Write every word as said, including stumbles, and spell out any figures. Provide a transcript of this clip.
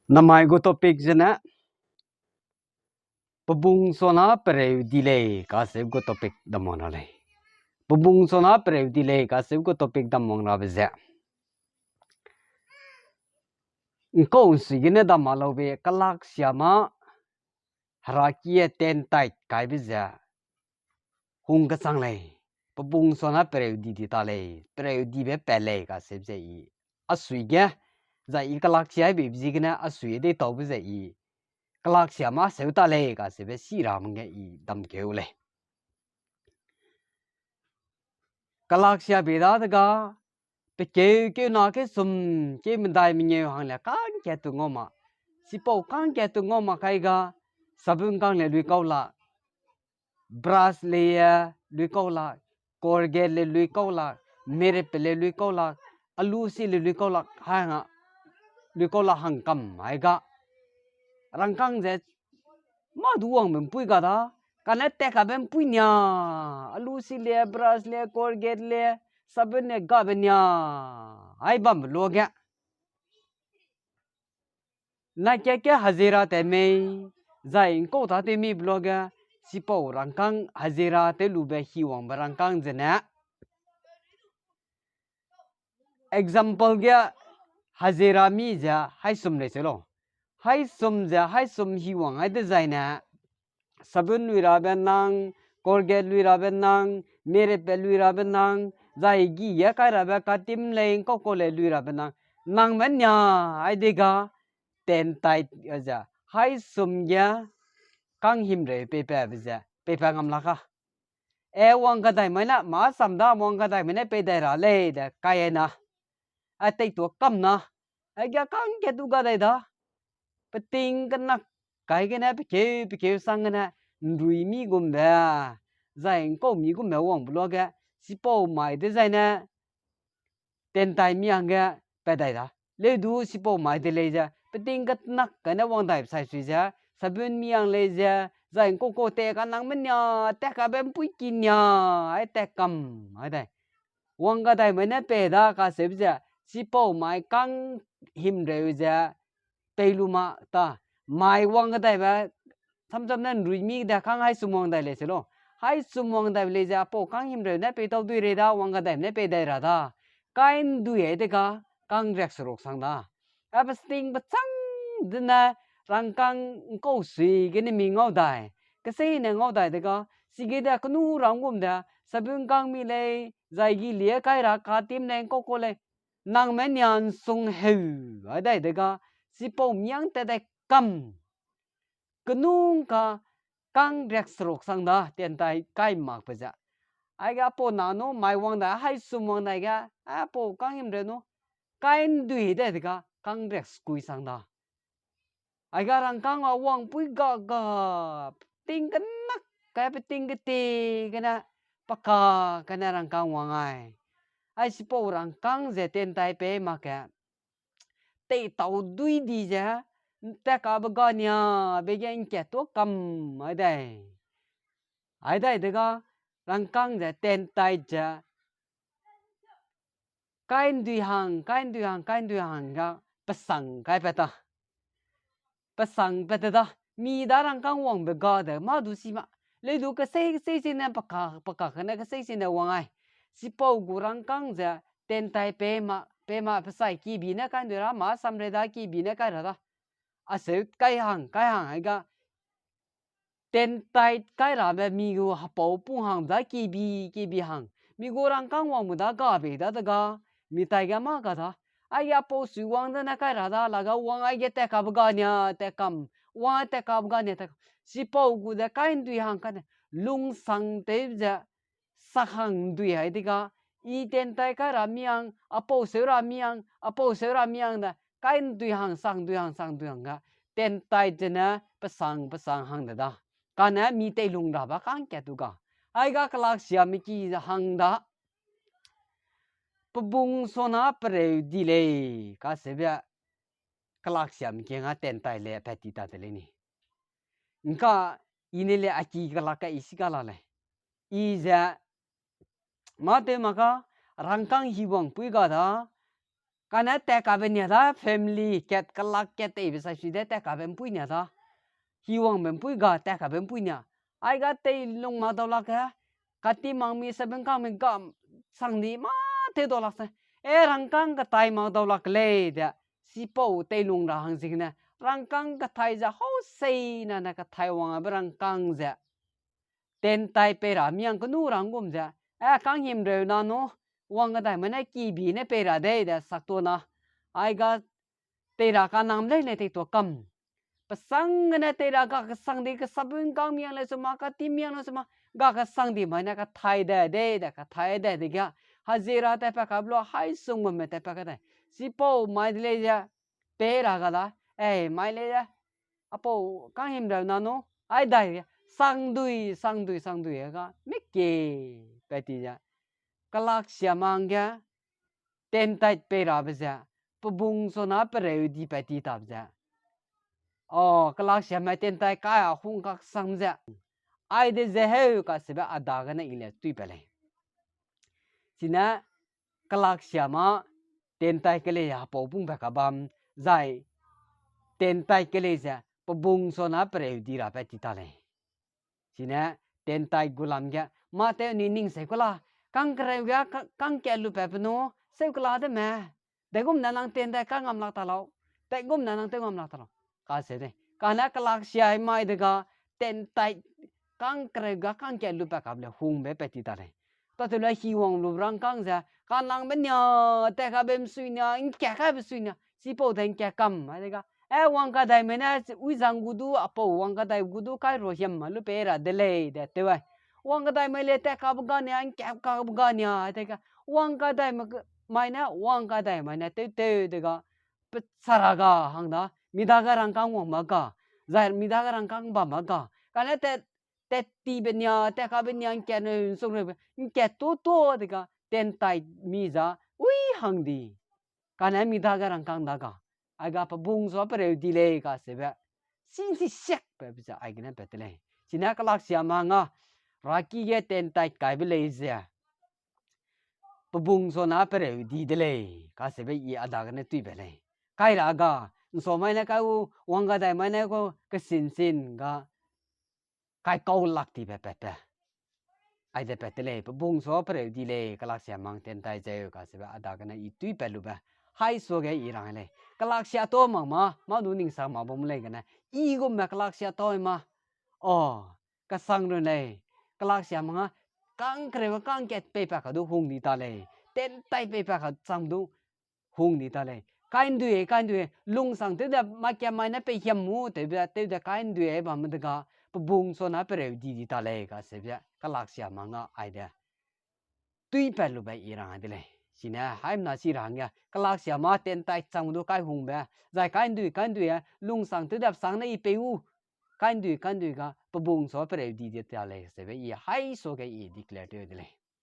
Namai gu topic zene, pebung sona pereu di lei kaseu gu topic dam wang ra lei. Pebung sona pereu di lei kaseu gu topic dam wang rabe ze, ’ngkau ’nsui gene dam ma laube kelak sia ma, herakie tentai kaibe ze, hung kechang lei, pebung sona pereu di di ta lei, pereu dibe pat lei kaseu ze i, a sui ge, zai i kelak sia beibe ziegene a sui deitaube ze i, kelak sia ma seu ta lei kaseube si ra mengge i damkeu lei. Kelak sia bei dadege, pe keu keu na kesum, keu medai mengeu hang le kangkat tu ngau ma. Chipau kangkat tu ngau ma kai ga, sabun kang le lui kau lak, brush le, eh, lui kau lak, Colgate le lui kau lak, Merepe le lui kau lak, alu si le lui kau lak, hai nga, lui kau lak hang kam ai ga. Rangkâng ze, mâ du wangbe ’mpui ga da, kane tat kabe ’mpui nia, alu si le, brush le, Colgate le, sabun le gabe nia, ai bambe luage. Na kat ge hazira tat mei, zai ’ngkau tâ tew mibe luage, chipau rangkâng hazira tew lube hiwangbe rangkâng zene. Example ge hazira mi ze haisum lei se lau. Haisum ze haisum hiwang ai dezaine, sabun lui rabe nang, Colgate lui rabe nang, Merepe lui rabe nang, zai gi ge kai rabe katim lei ’ngkau kau lei lui rabe nang, nangme nia ai dega, tentai ze, haisum ge, kang himreu peipabe ze, peipa ngam lak ka. E wang kadai mai ne, mâ sam da wang kadai mai ne pei dai ra lei de kai ai na. A teitua kam na, aige kangkat tu ga dai da. Peting kenak kai gene, pekeu, pekeu sang gene, ’nrui mi gumbe, zai ’ngkau mi gumbe wangbe luage, chipau mai dezaine, tentai mi hangge pat dai da. Leu du chipau mai de lei ze, peting kenak kane wang daibe sai sui ze, sabun mi hang lei ze, zai ’ngkau kau te kanangme nia, tat kabe ’mpui ki nia, ai tat kam, ai dai. Wang kadai mai ne pei da kaseube ze, chipau mai kang himreu ze, pei lu ma ta, mai wang kadaibe, samsam ne ’nrui mi de kang haisum wang dai lei se lau. Haisum wang dai lei ze, apau kang himreu ne pei tau dui rei da, wang kadai ne pei dai ra da. Kai ’ndui ai dega, kang riakseruk sang da. A peting pechâng dene, rangkâng ’ngkau sui gene mi ngau dai. Keseine ngau dai dega, chige de kenu rang gum de, sabun kang mi lei, zai gi lie kai ra katim lei ’ngkau kau lei. Nangme nia ’nsung heu, ai dai dega, chipau miang tat dai kam. Kenung ka kang riakseruk sang da, tentai kai makbe ze. Aige apau na nu mai wang dai, haisum wang dai ge, apau kang himreu nu, kai ’ndui dai dega, kang riaksekui sang da. Aige rangkâng a wangpui ga ga, peting kenak kai peting kete gene, peka kane rangkâng wang ai. Ai chipau rangkâng ze tentai pei mak ge. Teitau dui di ze, tat kabe ga nia, be ge ’ngkat tuâ kam ai dai. Ai dai dega, rangkâng ze tentai ze, kai ’ndui hang, kai ’ndui hang, kai ’ndui hang ga, pesang kai pat ta. Pesang pat te da, mi da rangkâng wangbe ga de, mâ du si ma. Leu du kesei, kesei sine peka, peka kane kesei sine wang ai. Chipau gu rangkâng ze, tentai pei ma, pei ma pesai kibi ne kai ’ndui ra, mâ samrei da kibi ne kai ra da. Aseu kai hang, kai hang ai ga, tentai kai rabe mi gu hepau pung hang da kibi, kibi hang. Mi gu rangkâng wangbe da ga bei da dega, mi tai ge mâ ga da. Aige apau sui wang dene kai ra da, lage wang aige tat kabe ga nia, tat kam. Wang tat kabe ga nia, tat kam. Chipau gu ze kai ’ndui hang kane, lungsang tew ze, sak hang ’ndui ai dega, i tentai kai ra mi hang, apau seu ra mi hang, apau seu ra mi hang de, kai ’ndui hang, sang ’ndui hang, sang ’ndui hang ga, tentai zene pesang, pesang hang de da. Kane mi teilung rabe kangkat tu ga. Ai ga kelak siame ki hang da. Pebung sona pereu di lei, kaseube kelak siame ki nga tentai le pat ti ta de lei ni. ’Ngka i ne le a ki kelak ka i si ka la lei. I ze, mâ tew mak ka, rangkâng hiwangpui ga da, Kane tat kabe nia da family kat kelak kat teibe sai sui de tat kabe ’mpui nia da. Hiwangbe ’mpui ga tat kabe ’mpui nia. Aiga teilung mak dau lak ge, kati makmi sebengkangme ga sang di mâ tew dau lak se. E rangkâng ketai mak dau lak lei de, chipau teilung ra hang ziegene, rangkâng ketai ze hau seina ne ketai wang abe rangkâng ze tentai pei ra miang kenu ra ’nggum ze, e kang himreu na nu, wang kedaime ne kibi ne pei ra dei de sak tuâ na. Aiga tei ra kanam lei lei tei tuâ kam. Pesang gene tei ra ga kesang di, kesabun kang miang lei su ma, kati miang lei su ma, ga kesang di mai ne kathai de, dei de, kathai de, dege. Hazira tat pa kap lu, haisung bamme tat pa ka dei. Chipau mai de lei ze, pei ra ga da, ei, mai lei ze. Apau, kang himreu na nu, ai dai, sangdui, sangdui, sangdui, ga, miki, pat ti ze. Kelaksiame hangge, tentai pei rabe ze, pebung sona pereu di pat ti tabe ze. O, kelaksiame tentai kai a hung kak sang ze. Aide ze heu kaseube a dagene i le tui pat lei. Chine kelaksiame tentai kelei hepau pungbe kabam, zai tentai kelei ze pebung sona pereu di rabe ti ta lei. Chine tentai gu lam ge, mâ tew ni ning seu kela, kang kereu ge ka-, kang kat lu pat pe nu, seu kela de me. Daigum ne nang tentai kang ngam lak ta lau. Daigum ne nang tew ngam lak ta lau. Kaseu de. Kane kelaksia mai de ga, tentai kang kereu ga kang kat lu pat kap le hungbe pat ti ta lei. Tatew le hiwang lu rangkâng ze, kanangbe nia, tat kabe ’msui nia, ’ngkat kaibe sui nia, chipau de ’ngkat kam, ai de ga. E, wang kadaime ne, uizang gu du, apau wang kadai gu du, kai ro hiam ma lu pei ra de lei de, tew ai. Wang kadaime le tat kabe ga nia, ’ngkat kabe ga nia, ai de ga. Wang kadaime g-, mai ne, wang kadaime ne, tew tew de ga. Pe sara ga hang da, mi dage rangkâng wang ma ga, zai mi dage rangkâng bam ma ga. Kane tat, tat tibe nia, tat kabe nia, ’ngkat ne ’nsung reu, ’ngkat tu tu de ga, tentai mi za, ui hang di. Kane mi dage rangkâng da ga, aiga pebung sua pereu di lei kaseube. Sing si siak pe, pe ze aigene pat te lei. Chine kelaksiame nga, raki ge tentai kaibe lei ze. Pebung sona pereu di de lei, kaseube i a dagene tui pat lei. Kai ra ga, ’nsau mai ne kai u, wang kadai mai ne gu, kesin sin ga, kai kau lak tibe pat pe. Aide pat te lei, pebung sua pereu di lei, kelaksiame hang tentai zeu, kaseube a dagene i tui pat lube. Hai suage i rang lei. Kelaksia ta mak ma, mâ du ning sak mak bam lei gene. I gumme kelaksia ta ma. O, kesang run lei. Kelaksiame nga, kang kereu kang kat pei pa ka du hung di ta lei. Tentai pei pa ka cham du hung di ta lei. Kaindui, kaindui, lungsang tew de makia mai ne pei hiam mu, tew de, tew de kaindui bamme de ga, pebung sona pereu di di ta lei, kaseube, kelaksiame nga aide. Tui pat lube i rang de lei. Chine, haimna chi ra hangge, kelaksiame tentai cham du kai hungbe, zai kaindui, kaindui, lungsang tew de sang ne i pei u, kaindui, kaindui ga, pebung sua pereu di di ta lei, seube i hai suage i declare tew de lei.